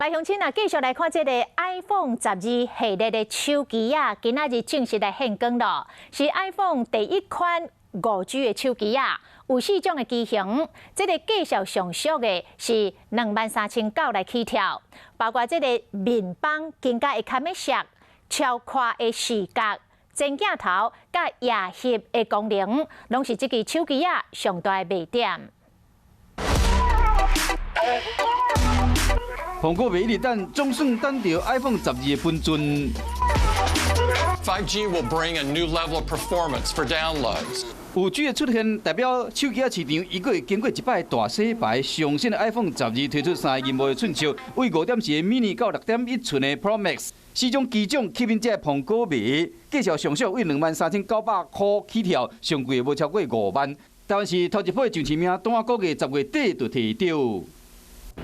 來鄉親啊，繼續來看這个 iPhone 十二系列的手機啊，今仔日正式來獻光咯，是 iPhone 第一款5G 的手機啊，有四種的機型，這个價數上俗的是23,900來起跳，包括這个面板更加會較密實，超寬的視角、前鏡頭佮夜翕的功能，攏是這支手機啊上大的賣點。蘋果迷一直等，總算等著 iPhone 十二的分寸。 5G will bring a new level of performance for downloads. 5G 的出現，代表手機仔市場伊閣會經過一擺大洗牌。上新的 iPhone 十二推出三个螢幕的寸尺，為5.4的 mini 到6.1寸的 Pro Max，四種機種吸引這个蘋果迷。價數上俗為23,900箍起跳，上貴的無超過5萬。台灣是頭一批上市名單，估計10月底就提著。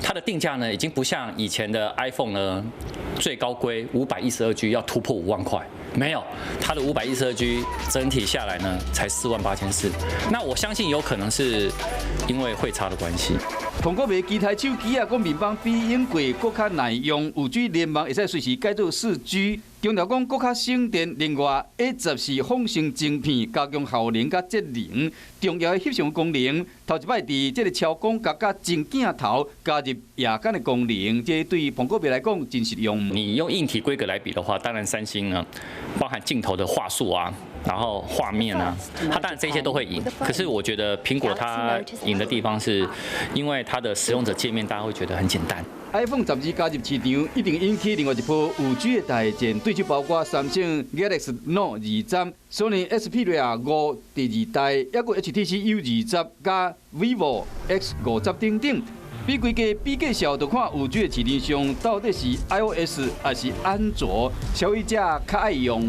它的定價呢，已經不像以前的 iPhone 呢，最高規512 G 要突破5萬塊，沒有，它的512 G 整體下來呢，才48,400。那我相信有可能是因為匯差的關係。蘋果賣其他手機啊，講面板比用過閣較耐用，5G 聯網會使隨時改做4G，強調講閣較省電。另外，A14仿生晶片加強效能佮節能，重要的翕相功能，頭一擺佇這个超廣角佮前鏡頭加入夜間的功能，這對蘋果迷來講真實用。你用硬體規格來比的話，當然三星呢，包含鏡頭的畫素啊，然後畫面啊，它當然這些都會贏。可是我覺得蘋果它贏的地方是，因為它的使用者界面大家會覺得很簡單。 iPhone 十二加入市場，一定引起另外一波5G 的大戰，對手包括三星 Galaxy Note 20、索尼 Xperia 5第二代，抑閣 HTC U 20佮 vivo X 50等等。比規格、比價數，就看5G 的市場上到底是 iOS 抑是安卓，消費者較愛用。